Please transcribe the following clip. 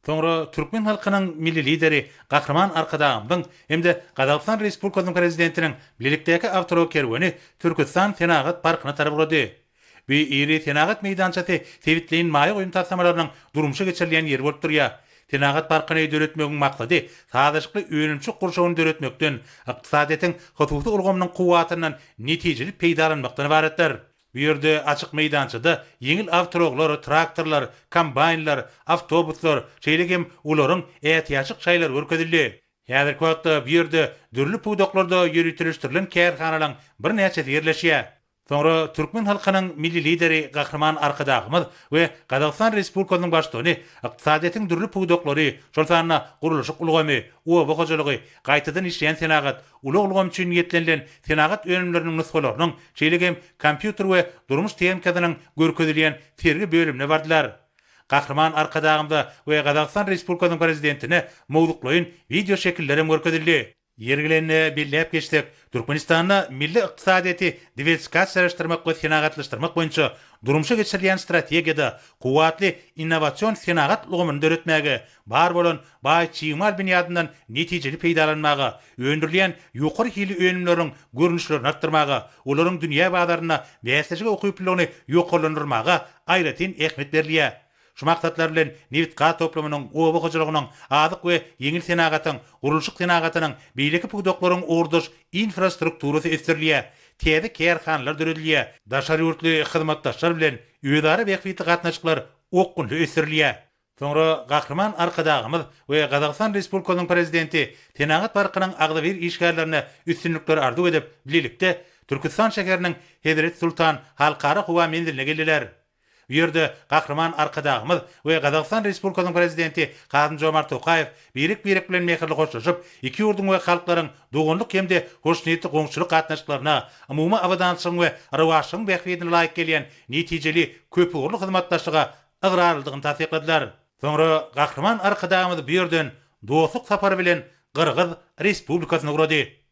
Soňra türkmen halkynyň Milli Lideri Gahryman Arkadagymyzyň hem-de Gazagystan Respublikasynyň Prezidentiniň bilelikdäki awtoulag kerweni Türküstan senagat parkyna tarap ugrady. Bu iri senagat meýdançasy sebitleýin maýa goýum taslamalarynyň durmuşa geçirilýän ýeri bolup durýar. Senagat parkyny döretmegiň maksady sazlaşykly önümçilik gurşawyny döretmekden, ykdysadyýetiň hususy ulgamynyň kuwwatyndan netijeli peýdalanmakdan ybaratdyr. Bu ýerde açyk meýdançada ýeňil awtoulaglar, traktorlar, kombaýnlar, awtobuslar, şeýle hem olaryň ätiýaçlyk şaýlary görkezildi. Häzirki wagtda bu ýerde dürli pudaklarda ýöriteleşdirilen kärhanalaryň birnäçesi ýerleşýär. Soňra türkmen halkynyň Milli Lideri Gahryman Arkadagymyz we Gazagystan Respublikasynyň Baştutany ykdysadyýetiň dürli pudaklary, şol sanda gurluşyk ulgamy, oba hojalygy, gaýtadan işleýän senagat, ulag ulgamy üçin niýetlenilen senagat önümleriniň nusgalarynyň, şeýle hem kompýuter we durmuş tehnikasynyň görkezilýän sergi bölümine bardylar. Gahryman Arkadagymyza we Gazagystan Respublikasynyň Prezidentine mowzuklaýyn wideoşekiller hem görkezildi. Ýeri gelende belläp geçsek, Türkmenistanda milli ykdysadyýeti diwersifikasiýalaşdyrmak we senagatlaşdyrmak boýunça durmuşa geçirilýän strategiýada kuwwatly innowasion senagat ulgamyny döretmäge, bar bolan baý çig mal binýadyndan netijeli peýdalanmaga, öndürilýän ýokary hilli önümleriň görnüşlerini artdyrmaga, olaryň dünýä bazarynda bäsleşige ukyplylygyny ýokarlandyrmaga aýratyn ähmiýet berilýär. Şu maksatlar bilen nebit-gaz toplumynyň, oba hojalygynyň, azyk we ýeňil senagatyň, gurluşyk senagatynyň, beýleki pudaklaryň ugurdaş infrastrukturasy ösdürilýär, täze kärhanalar döredilýär, daşary ýurtly hyzmatdaşlar bilen özara bähbitli gatnaşyklar okgunly ösdürilýär. Soňra Gahryman Arkadagymyz we Gazagystan Respublikasynyň Prezidenti senagat parkynyň agzybir işgärlerine üstünlikleri arzuw edip, bilelikde Türküstan şäheriniň Hezreti Sultan Halkara howa menziline geldiler. Bu ýerde Gahryman Arkadagymyz we Gazagystan Respublikasynyň Prezidenti Kasym-Žomart Tokaýew birek-birek bilen mähirli hoşlaşyp, iki ýurduň we halklaryň doganlyk hem-de hoşniýetli goňşuçylyk gatnaşyklaryna, umumy abadançylygyň we rowaçlygyň bähbidine laýyk gelýän netijeli köpugurly hyzmatdaşlyga ygrarlydygyny tassykladylar. Soňra Gahryman Arkadagymyz bu ýerden dostluk sapary bilen Gyrgyz Respublikasyna ugrady.